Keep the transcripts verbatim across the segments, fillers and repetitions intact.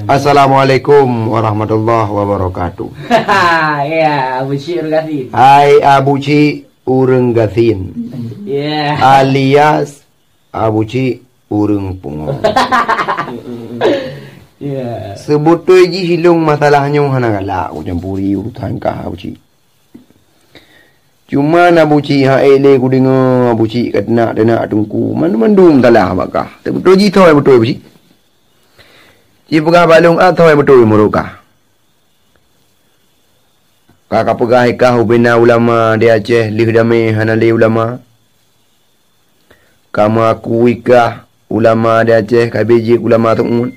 Assalamualaikum warahmatullahi wabarakatuh. Ya, Abu Cik Ureueng Gasin. Hai Abu Cik Ureueng Gasin. Ya. Alias Abu Cik Ureueng Pungo. Ya. Seubutôi jih ilong masalah nyoe hana galak kucampuri urusan kah Abu Cik. Cuma na Abu Cik, ha ék lé kudeungoe Abu Cik ka teunak-teunak teungku, mandum-mandum salah bak kah. Teubeutôi jitoi beutôi Abu Cik. Jipeugah bak lôn atoi beutôi meurok kah. Ka kapeugah ikah ubena ulama di Aceh lheueh damé hana lé ulama. Ka meuaku ikah ulama di Aceh ka bijék ulama teu'uet.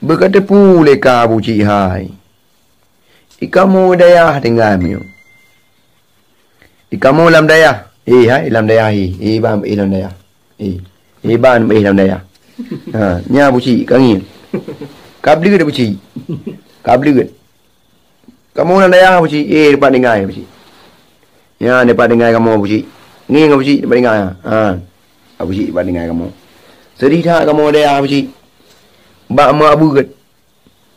Beuka teupeu lé kah Abu Cik hai. Ikamoe dayah tinggai meunyoe. Ikamoe lam dayah. Eh, hai, lam dayah, eh. Eh, ban, eh, lam dayah. Eh, eh, ban, eh, lam dayah. Ha, nya Abu Cik, ka ngieng. Ka bleuet Abu Cik. Ka bleuet. Kamoe lam dayah Abu Cik. Eh, dapat tinggai Abu Cik. Nya, dapat tinggai kamoe Abu Cik. Ngieng Abu Cik, dapat tinggai. Ha. Abu Cik dapat tinggai kamoe. Seudeh that kamoe dayah Abu Cik. Bak mak beuet.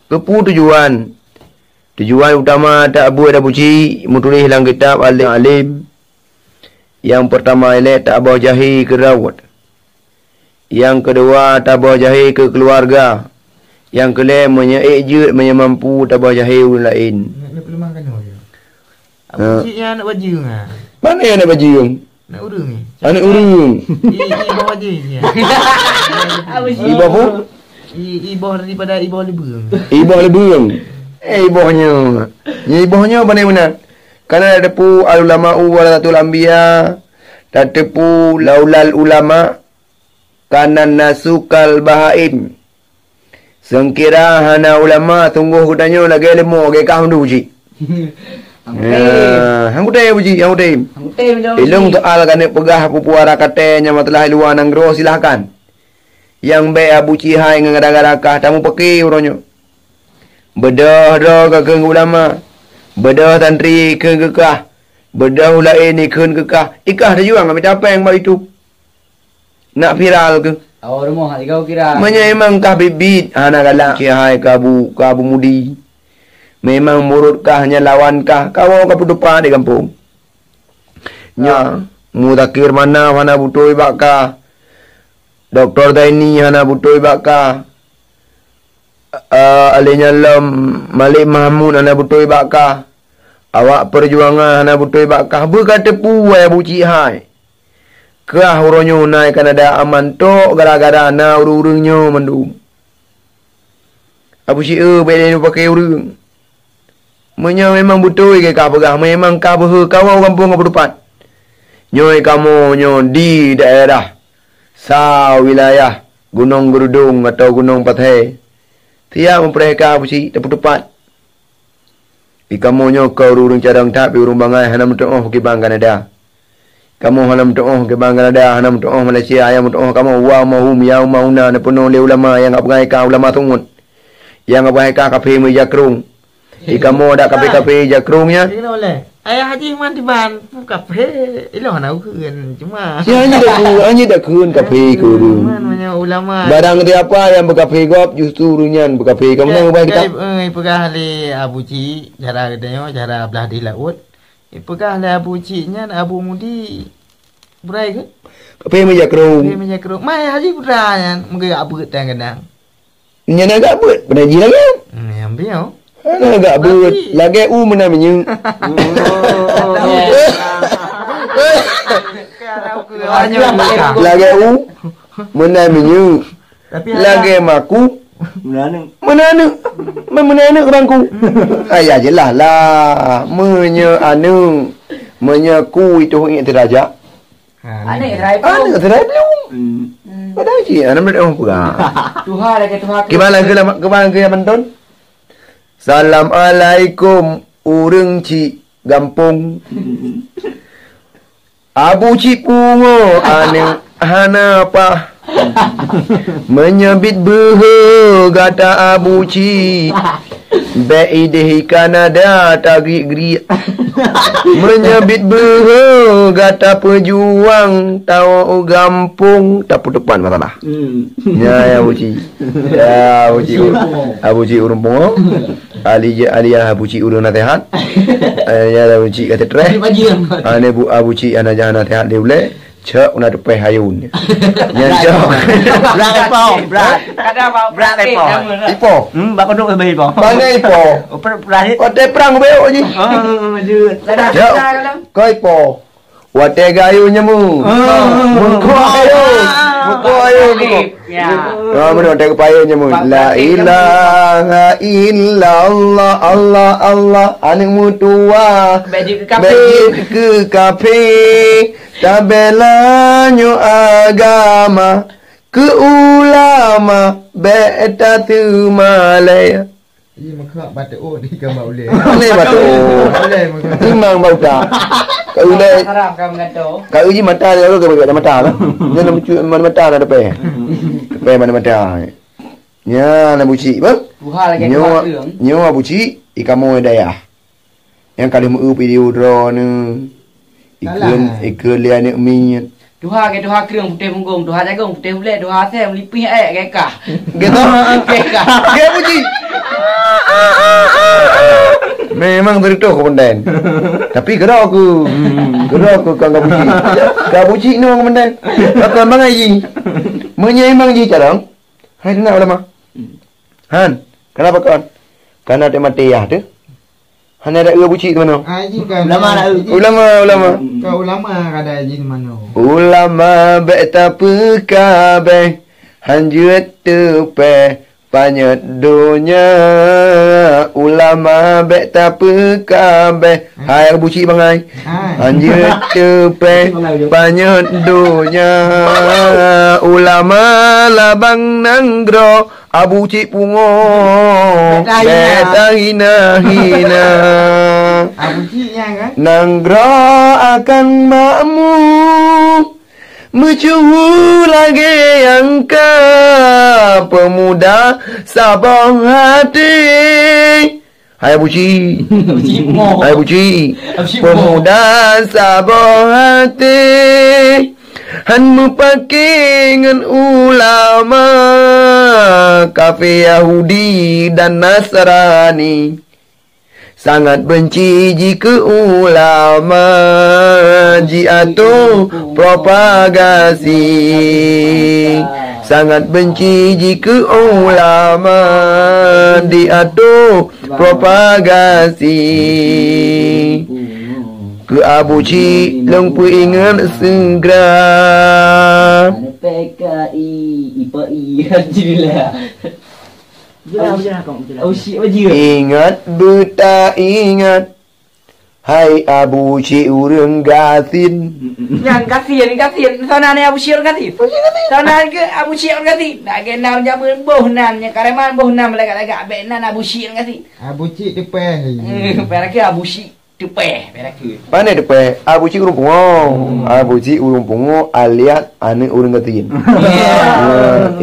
Keupeue tujuan? Tujuan utama tabuet Abu Cik meutuléh lam kitab Alim-Alim. Nyang peurtama ilée taboh jahé keu raut. Nyang keudua taboh jahé keu keuluwarga. Nyang keulhée meunyoe ék jeuet meunyoe mampu taboh jahé ureuëng laén. Nak, nak peuleumah kanoe je. Abu Cik nyan aneuk bajeueng ah. Pane aneuk bajeueng? Aneuk ureuëng ni. Aneuk ureuëng. I, i boh aja je. Iboh pu? I, i boh daripada i boh leubeueng. I boh leubeueng. Eh, i boh nyoe. Nyoe i boh nyoe pane meunan. Kana tateupeue al-ulama'u warasatul anbiya, tateupeue laulal ulama, kanan nasu kal bahaim. Seungkira hana ulama, sunggoh geutanyoe lagée leumô, lagée kah meundu Abu Cik. Hang kutem. Ya, hang kutem Abu Cik, hang kutem. Hang kutem, Abu Cik. Ilong soal keuneuk peugah peue-peue ara katé nyang meuteulaih luwa nanggroe, silahkan. Nyang bék Abu Cik hai ngon gara-gara kah tamupaké uroe nyoe. Beudôh droe ka kheun keu ulama. Beudôh santri kheun keu kah. Beudôh laén ikheun keu kah. Ikah teujuang mita péng bak YouTube. Nak viral keuh. Awak rumoh hana digau kira. Meunyoe memang kah biet-biet, hana galak keuhai keu Abu, keu Abu Mudi. Memang murot kah nyan lawan kah, kawoe ka peutupat di gampông. Nya, Muzakir Manaf hana beutôi bak kah. Doktor Zaini hana beutôi bak kah. Eh, alèh nyan lom Malik Mahmud hana beutôi bak kah. Awak Peujuangan hana beutôi bak kah. Beuka teupeu, wahé Abu Cik hai. Kah uroe nyoe na i Kanada aman tok gara-gara na ureueng-ureueng nyoe mandum. Abu Cik, eu, bék lé neupakè ureueng. Meunyoe memang beutôi keu kah peugah, memang kah beuhe kawoe gampông ka peutupat. Nyoe kamoe nyoe di daerah sa wilayah Gunong Geudong atau Gunong Pathé. Siap meupreh kah Abu Cik tapeutupat. Di kamoe nyoe ka ureueng carông that, pih ureueng bangai hana meutu'oh kiban Kanada. Kamoe hana meutu'oh kiban Kanada, hana meutu'oh Malaysia, nyang meutu'oh kamoe wa ma hum yaumahuna neupeunoh lé ulama nyang ka peugah kah ulama sungut. Nyang ka peugah kah kafé meujakrong. Di kamoe dak kafé-kafé jakrong nyan. Ayah Haji Man diban kafé, ilong hana ukheun cuma. Si hanya dak kheun, hanya dak kheun kafé keu ureueng. Ulama. Barang siapa nyang beukafé gob justru ureueng nyan beukafé. Kamoe nang ubah kitab. Eh, peugah lé Abu Cik, cara geutanyoe, cara blah di laôt. Ipeugah lé Abu Cik nyan Abu Mudi. Burai ke? Kafé meujakrong. Kafé meujakrong. Mai Haji Putra nyan meugeujak beuet tan kadang. Nyan agak beuet, beuna jih lagèe. Hmm, nyang bieu. Hana agak beuet, lagèe u meunan minyeuk. Lagèe u meunan minyeuk. Tapi lagèe maku. Meunaneuk. Meunaneuk. Meunaneuk bangku. Ayah jeulaih lah. Meunyoe aneuk, meunyoe ku itu ingat derajat. Ha, aneuk ni. Serai belum. Aneuk serai belum. Hmm. Padahal cik, aneuk murid orang pegang. Tuha lagi tuha. Gimana ke lama, gimana ke zaman ton? Assalamualaikum, ureueng cik gampông. Abu Cik Pungo aneuk hana pah. Meunyoe bit beuhe gata Abu Cik. Bék ideh ikan ada tagriek-griek. Meunyoe bit beuhe gata peujuang tawoe u gampông tapeutupat masalah. Hmm. Ya, ya, Abu Cik. Ya, Abu Cik. Abu Cik ureuëng pungo. Ali je, Ali ya, Abu Cik ureuëng nasihat. Ya, Abu Cik kata tereh. Ane bu Abu Cik ana jahan nasihat dia uleh. Cok na tupeh ayun. Nyan cok. Brat ipo, brat. Kada mau brat ipo. Ipo. Hmm, bak kodok lebih ipo. Bangai ipo. Oper brat. Watèe prang beok ji. Oh, jut. Cok. Kau ipo. Watèe gayu nyemu. Mengko ayun. Mengko ayun. Ya. Ha, meunan watèe geupayun nyemu. La ilaha illallah, Allah, Allah. Aneuk meutuwa. Bèk jeuet keu kafé. Bèk jeuet keu kafé. Tabela nyoe agama, keu ulama bèk tateumalèe. Ih, meukhak bateuk oh di gambar ulèe. Ulèe bateuk oh. Ulèe meukhak. Imang bau tak. Kau ulèe. Haram kan meugantoe. Kau uji mata dia tu kau mata lah. Dia nak mencu mata nak depan. Depan mana mata. Nya nak bucik bah. Tuha lagi nyoe, tuha keung. Nyoe bucik ikamoe dayah. Nyang ka lheueh meu-eu video droeneuh. Ikheun, salah. Ikheun lé aneuk miet. Tuha ke tuha kreueng putéh punggong, tuha jagong putéh ulèe, tuha asèe meulipih èk gèe kah. Gitu? Gèe kah. Gèe puji. Memang teututoh keu peunden. Tapi keudroe keu, keudroe keu ka puji. Ka puji nyoe keu peunden. Ka bangai ji. Meunyoe memang ji carông, hai teunak ulama. Han, kenapa kon? Karena teumaté yah teuh. Hana ada eu bucik tu manoe. Ah, ji kan. Ulama lah, eu. Ulama, ulama. Ka ulama kada ji manoe. Ulama bèk tapeukabèh, hanjeuet teupèh panyöt donya. Ulama bèk tapeukabèh, hai bucik bangai. Hai. Hanjeuet teupèh panyöt donya. Ulama labang nanggroe, Abu Cik pungo, bèk tahina-hina. Abu Cik nyan kan? Nanggroe akan makmu, meucuhu lagèe nyang ka, peumuda saboh até. Hai Abu Cik. Abu Cik pungo. Hai Abu Cik. Abu Cik pungo. Peumuda saboh até. Han meupaké ngon ulama kafé Yahudi dan Nasrani. Sangat benci jikeu ulama jiatoe propagasi. Sangat benci jikeu ulama diatoe propagasi. Keu Abu Cik lôn peuingat seugra. P K I, I P I, alhamdulillah. Jelas, jelas, kong, jelas. Oh, Cik Wajib. Ingat, beuta ingat. Hai Abu Cik ureueng gasien. Nyang gasien, gasien. Sana ni Abu Cik ureueng gasien. Sana ke Abu Cik ureueng gasien. Nak genam jameun boh nan, nyang kareman boh nan lagak-lagak. Bèk nan Abu Cik ureueng gasien. Abu Cik teupèh. Eh, payah ke Abu Cik. Teupèh, bèk takheun. Pane teupèh? Abu Cik ureueng pungo. Hmm. Abu Cik ureueng pungo alias aneuk ureueng gasien. Ya.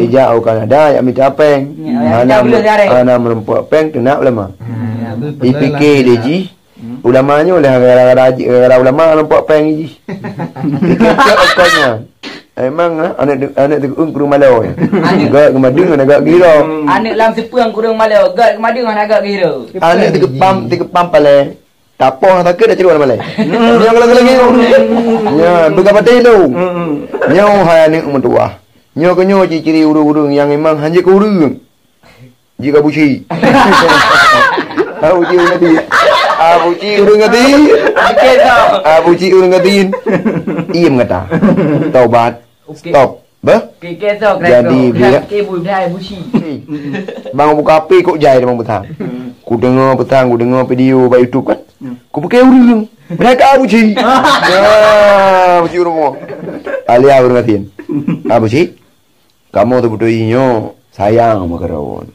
Ya, ijak u Kanada, ijak mita pèng. Ya, ya. Hana, hana meurumpok pèng, teunak ulama. Hmm. Ya, betul. Ipike lé jih, ulama nyoe lé gara-gara, gara-gara ulama meurumpok pèng jih. Ipike pèng nyan. Emang, ah, aneuk, aneuk teugeun kureueng malo, ya. Aneuk. Gak geumadeueng, aneuk gak giro. Aneuk lam seupeueng kureueng malo, gak geumadeueng, aneuk gak giro. Aneuk teukeupam, teukeupam palèe. Tapoh sakét dah celuek lam balai. Nyoe kalau lagi. Ya, buka patéh tu. Nyoe hai aneuk meutuwah. Nyoe keu nyoe ciri-ciri ureueng-ureueng nyang memang hanjeuet keu ureueng. Jika buci. Abu Cik ureueng gasien. Abu Cik ureueng gasien. Oke, so. Abu Cik ureueng gasien. Iem gata. Taubat. Oke. Stop. Beh? Oke, oke, so, jadi, oke, biar oke, bu, dah, buci. Bang buka H P kok jai bang buta. Ku deungo petang, ku deungo video bak YouTube kan. Ku pakai ureueng. Mereka buci. Ya, buci ureueng. Alia ureueng gasien. Ah, buci. Kamoe teubeutôi nyoe sayang meukeureuon.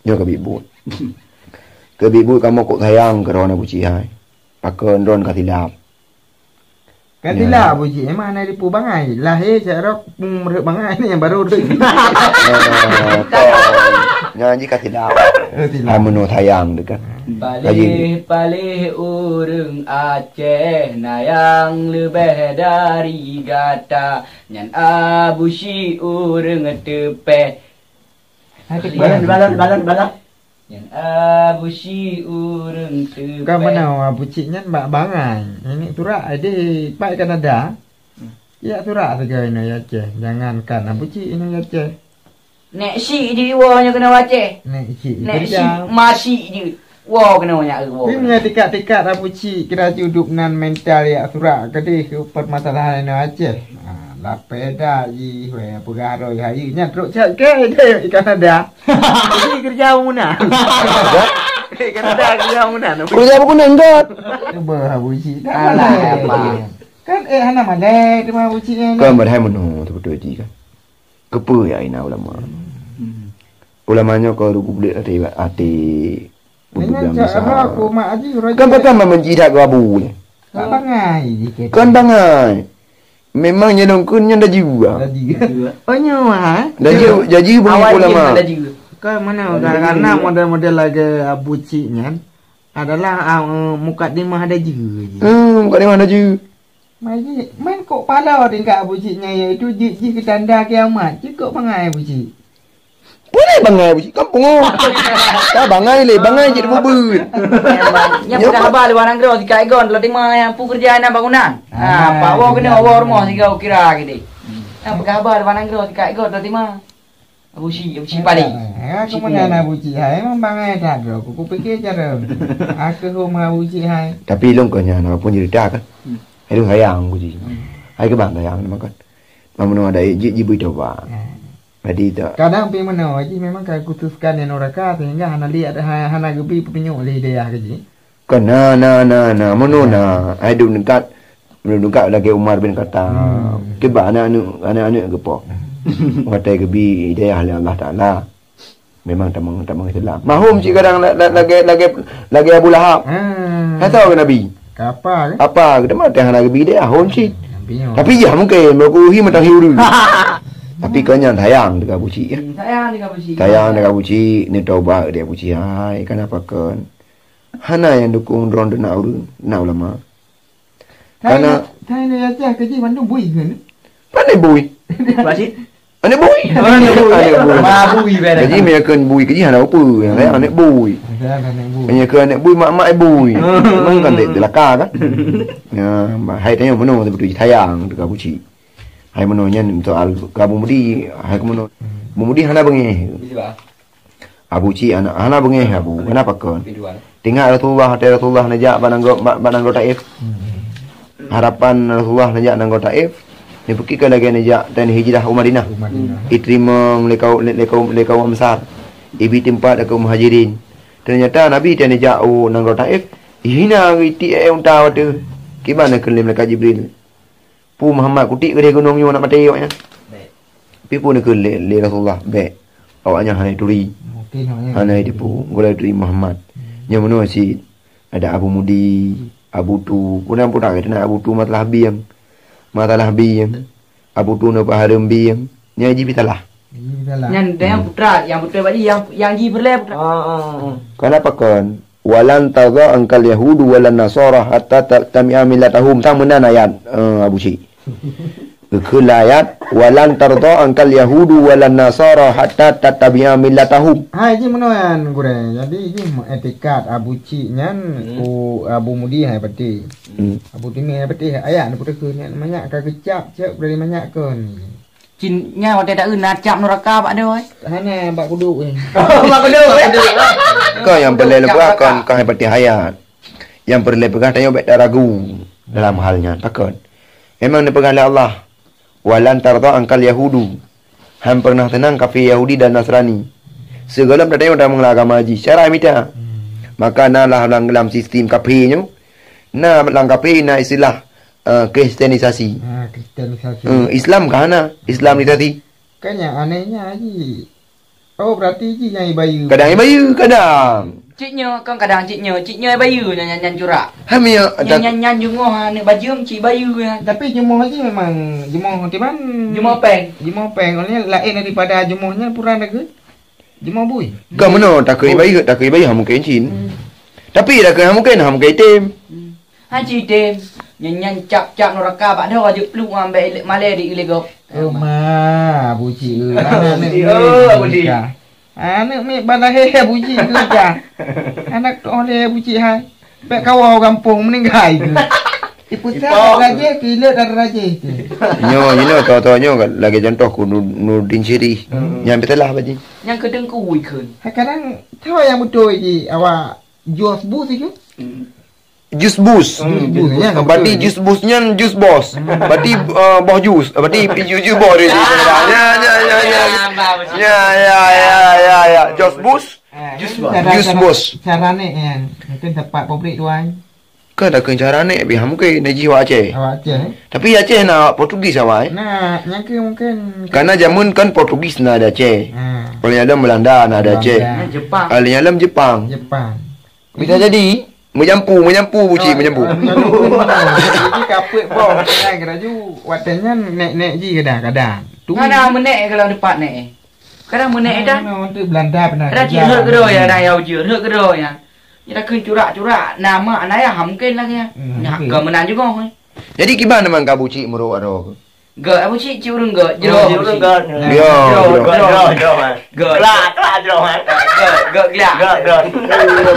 Nyoe keubiet buet. Keubiet buet kamoe kok sayang keureuon Abu Cik hai. Pakon droen ka silap. Ka silap Abu Cik, emang hana dipu bangai. Lahé cak rot, hmm, meureuek bangai ni nyang barô rot. Nyan jih ka silap. Eh, silap. Hai meunoe sayang teuh kan. Paléh-paléh ureuëng Aceh na nyang leubeh dari gata, nyan Abu Syik ureuëng teupeh. Hai, balon, balon, balon, balon. Nyan Abu Syik ureuëng teupeh. Ka meunoe Abu Syik nyan bak bangai. Ini surat di pat Kanada. Ya surat sagai inoe Aceh. Jangankan Abu Syik inoe Aceh. Nek Syik jeuet woe nyoe keunoe Aceh. Nek Syik Nek kerja. Syik, ma Syik jeuet woe keunoe nyak woe. Tapi meunyoe tingkat-tingkat Abu Syik kira juduk nan mental yak surat keudeh keu permasalahan inoe Aceh. Ha, lapeh dah jih weh peugah roi hayu nyan trok cak ke deh ikan ada. Jadi kerja bangunan. Ikan ada kerja bangunan. Kerja bangunan enggak? Cuba Abu Syik. Alah, apa? Kan eh hana malai teuma Abu Syik nyan. Kan padahai meunoe beutôi jih kan. Keupeue ya ina ulama? Ulama nyoe ka rugu bulet até até. Dengan cara aku mak haji raja. Kan pakai membenci dak gabu ni. Kan bangai dikit. Kan bangai. Memang nyelong kun nyan dah jiwa. Dah jiwa. Oh nyawa. Dah jiwa, jadi bangai ulama. Kan mana karena model-model lagi Abu Cik nyan adalah uh, mukadimah dah jiwa. Hmm, mukadimah dah jiwa. Maji, man kok pala tingkat Abu Cik nyan iaitu jih jih keutanda kiamat. Cukop bangai Abu Cik. Boleh bangai Abu Cik. Kampung oh. Dah bangai leh, bangai jih bubut. Nyang peugah haba luwa nanggroe tika igon lo tima nyang pu kerja na bangunan. Ha, pak wo kena wo rumoh tiga ukira gede. Nyang peugah haba luwa nanggroe tika igon lo tima. Abu Cik, Abu Cik paling. Eh, aku mana Abu Cik hai memang bangai tak bro. Aku pikir cara. Aku hom Abu Cik hai. Tapi long kau nyan apa pun cerita kan. Hai dong sayang Abu Cik. Hai ke bang sayang nama kan. Mamu ada jik jibui coba. Jadi tak. Kadang pi mana Abu Cik memang ka khususkan yang neraka sehingga hana lihat hana gebi petunjuk oleh hidayah ke ji. Kan na na na na meunoe na. Hai dum dekat meunoe dekat lagée Umar bin Khattab. Kiban aneuk-aneuk aneuk-aneuk geupo. Watée geubi hidayah lé Allah Taala. Memang tamong tamong Islam. Mahum cit kadang lagée lagée lagée Abu Lahab. Kata ke Nabi. Apa ke? Apa ke teman teh hana geubi hidayah hom cit. Tapi ya mungkin berkuhi matang hiu. Tapi kau nyan sayang dekat buci ya. Sayang dekat buci. Sayang dekat buci ni taubat dia buci hai kenapa kan? Hana nyang dukung droe teunak ureuëng, teunak ulama. Kana Thai ni Aceh ke jih mandum bui ke ni? Pandai bui. Pakcik? Aneuk bui. Aneuk bui. Aneuk bui. Ma bui barang. Jadi meunyoe kheun bui ke jih hana upeue. Aneuk bui. Meunyoe kheun aneuk bui mak-mak bui. Memang kan dek delaka kan. Ya, hai tanya meunoe beutôi sayang dekat buci. Hai meunoe nyan soal ka Abu Mudi, hai ke meunoe. Abu Mudi hana beungéh. Abu Cik aneuk hana beungéh Abu, kenapa kon? Teuingat Rasulullah, watée Rasulullah neujak bak nanggroe bak nanggroe Taif. Harapan Rasulullah neujak nanggroe Taif, neupeuki ka lagée neujak dan hijrah u Madinah. Iteurimong lé kaum lé kaum lé kaum Ansar. Ibi teumpat keu Muhajirin. Ternyata Nabi watée neujak u nanggroe Taif, ihina geuti ék unta watée. Kiban keu lé malaikat Jibril. Pu Muhammad kutik keudeh gunong nyoe nak maté awaknyan. Tapi pu neukheun lé, lé Rasulullah, bék. Awaknyan hana turi. Hana tipu. Gulai turi Muhammad. Nyang meunoe cit ada Abu Mudi, Abu Tu. Puna pun tak kena Abu Tu masalah bieng. Masalah bieng. Abu Tu na pahareuem bieng. Nyang ji bitalah. Nyan dah yang putra, yang putra bagi yang yang ji berlé putra. Kenapa kon? Walan tadha angkal yahudu walan nasara hatta tattabi'a millatahum. Sang meunan ayat uh, Abu Syik. Keu ayat walan tadha angkal yahudu walan nasara hatta tattabi'a millatahum. Hai ji meunoe nyan gurée. Jadi ji etikat Abu Cik nyan ku Abu Mudi hai pati. Abu Timi hai pati ayat ni putra keu nyan manyak ka geucap cek dari manyak kon. Cin nya watée taeu na cap nuraka bak doe. Hana bak kuduk ni. Bak kuduk. Kau yang perlu lepas kan kau yang pati hayat. Yang perlu pegang tanya baik tak ragu dalam hal nyan pakon. Memang dipegang oleh Allah. Walan tarda angkal yahudu. Han pernah tenang kafir Yahudi dan Nasrani. Segala datang udah mengelah agama haji secara mita. Maka na lah dalam sistem kafir nyo. Na dalam kafir na istilah uh, kristenisasi. Ha, kristenisasi. Uh, Islam ka hana, Islamisasi. Kan yang anehnya haji. Oh, berarti ji yang ibayu. Kadang ibayu, kadang. Cik nyo kan kadang cik nyo, cik nyo ibayu nyan nyan curak. Ham ya. Nyan nyan nyan jumoh aneuk bajum cik bayu ya. Tapi jumoh haji memang jumoh tiban. Jumoh peng. Jumoh peng. Oleh lain daripada jumohnya pura negeri. Jeumo bui. Ka meunoe takheun bayi, takheun bayi hana mungken cit. Hmm. Tapi takheun hana mungken, hana mungken item. Hmm. Han cit item. Nyan, nyan cap-cap nuraka bak doh jeuet pluek ambek malée di ilegok. Oh ma, Abu Cik. Aneuk miet, oh, Abu Cik. Aneuk miet bana he Abu Cik tu ka. Anak tu oleh Abu Cik hai. Bèk kawoe gampông meuninggai keuh. Ipusat rajih keu ileut dan rajih keuh. Nyoe, nyoe, toh-toh nyoe lagèe contoh keu Nu-, Nurdin Syirik. Hmm. Nyan beuteulah bajih. Nyang keu teungku ikheun. Hai kadang tho nyang beutôi jih awak jus bus ikheun. Hmm. Jus bus. Hmm, jus bus, ya, berarti betul. Jus bus nyan jus bos. Hmm. Berarti, eh, boh jus. Berarti jus, jus bos dia. Ya, ya, ya, ya, ya. Ya, ya, ya, ya, ya. Jus bus. Jus bos. Cara, jus cara, bos. Cara ni, ya. Mungkin tempat pabrik tuan. Kan takheun cara ni, pih mungkin na jih awak Aceh. Awak Aceh, eh? Tapi Aceh na Portugis awak, eh? Nah, nyang ke mungkin. Karena zaman kan Portugis na di Aceh. Ha. Kalau nyalem Belanda na di Aceh. Belanda. Jepang. Kalau nyalem Jepang. Jepang. Bisa jadi. Meujampu, meujampu, Abu Cik, meujampu. Ini kapit boh, kan, keraju. Watèe nyan nek-nek ji kadang-kadang. Tu. Hana meunek kalau tempat nek. Kadang meunek dah. Nah, untuk Belanda pernah. Kadang cit rhot keudroe ya, kadang ya ujeuen, rhot keudroe ya. Nyan takheun curak-curak, na mak na yah mungkin lagèe nyan. Hmm, nah, mungkin. Ka meunan juga, eh. Jadi kiban teuma ka Abu Cik meurok droe keuh? Gèt, Abu Cik, cit ureueng gèt, jroh. Cit ureueng gèt. Ya, jroh, jroh. Jroh, jroh, jroh. Gèt. Kelak, kelak, jroh, man. Gèt, gèt, kelak. Gèt, jroh.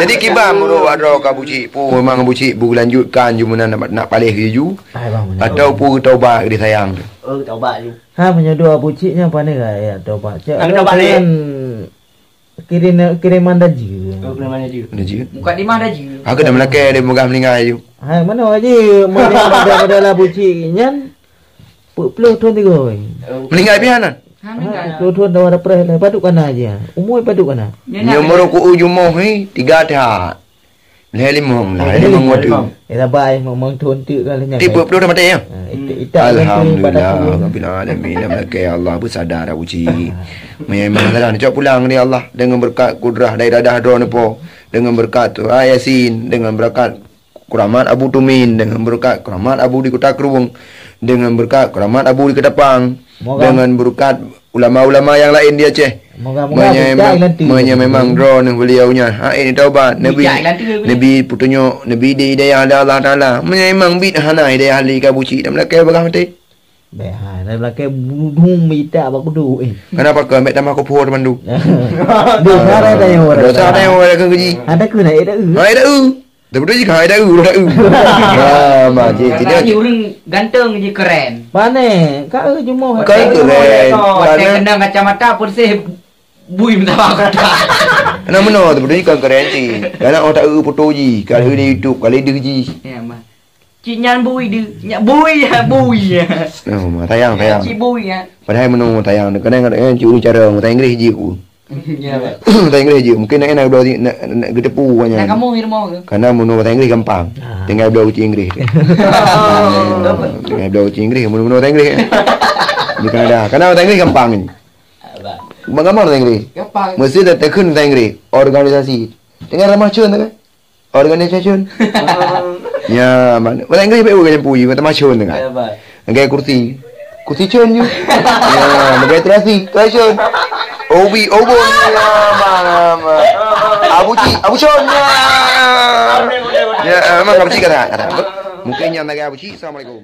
Jadi kiban meurok droe ka Abu Cik, peue memang Abu Cik beu lanjutkan ju meunan nak, nak paléh laju? Hai, bang, bener. Atau peue taubat di sayang tu? Oh, taubat ju. Ha, meunyoe doa Abu Cik nyan pane ka ya taubat. Cak, nak taubat lé? Kan Kirim, kiriman dajeu. Oh, kiriman dajeu. Dajeu. Mukadimah dajeu. Aku dah meulakèe dia meugah meuninggai ju. Hai, manoe ji, meuninggai pada, pada lah Abu Cik nyan. Peuet ploh thôn tiga. Oh. Meuninggai pian nyan? Ha, meuninggai. Ha, peuet ploh thôn dah ada preh lah. Padum ka na jih. Umur padum ka na. Nyoe meurok keu u jumoh ni, tiga that. Lhèe limong lah, lhèe limong watèe. Eh, sabar, eh, memang thôn teuk kan lheueh nyan. Tiep peuet ploh dah maté, ya? Ha, ita-, ita Alhamdulillah, Rabbil Alamin. Dah meulakèe ya Allah, beusadar Abu Cik. Meunyoe memang sadar, cok pulang ya Allah. Dengan berkat kudrah dan iradah droeneuh po. Dengan berkat Surah Yasin, dengan berkat keramat Abu Tumin, dengan berkat keramat Abu di Kota Krueng, dengan berkat keramat Abu di Ketapang, dengan berkat ulama-ulama nyang laén di Aceh. Moga-moga meunyoe bijak memang, ilantu. Meunyoe memang droeneuh beuliau nyan hana taubat, neubi, bijak ilantu. Neubi peutunyok, neubi di hidayah lé Allah Taala. Meunyoe memang biet hana hidayah lé ka Abu Cik, dah meulakèe bagah maté. Bèk hai, dah meulakèe budung mita bak kudu, eh. Kenapa kau ambil tambah kupu teman tu? Dosa dah tayong. Dosa tayong orang ke gaji. Ada kena, eh, dah, eh. Hai dah, eh. Tapi tu jika hai dah, eh, dah, eh. Ha, ma, jadi, jadi. Makanya orang ganteng je keren. Pane, ka, eh, jumoh. Kan keren. Watèe karena kena kacamata pun sih bui meutabak kota. Nah, meunoe tu, betul kan keren sih. Karena otak eu foto ji, kalau di YouTube, kalau di ji. Ya, ma. Cik nyan bui deh, nyan bui ya, bui ya. Oh, ma, tayang, tayang. Cik bui ya. Padahal meunoe tayang, kadang-kadang cik ureueng cara, tayang Inggris ji ku. Ya, Pak. Bahasa Inggris je. Mungkin nak, nak, nak, nak geuteupeue banyak. Nak kamu di rumah ke? Karena meunurot bahasa Inggris gampang. Ah. Tinggal belajar bahasa Inggris. Tinggal belajar bahasa Inggris, meunurot bahasa Inggris. Di Kanada. Karena bahasa Inggris gampang ni. Abang. Gampang bahasa Inggris. Gampang. Mesti dah tekan bahasa Inggris. Organisasi. Tinggal ramah cun tu kan? Organisasi. Ya, man. Bahasa Inggris baik bukan nyampu, kata macun tu kan. Ya, Pak. Ngagai kursi. Kursi cun je. Ya, ngagai terasi. Terasi cun. Obi, obon. Ya, mana, mana. Abu Cik, Abu Cun. Ya. Ya, memang Abu Cik kata, kata. Mungkin yang ngagai Abu Cik, Assalamualaikum.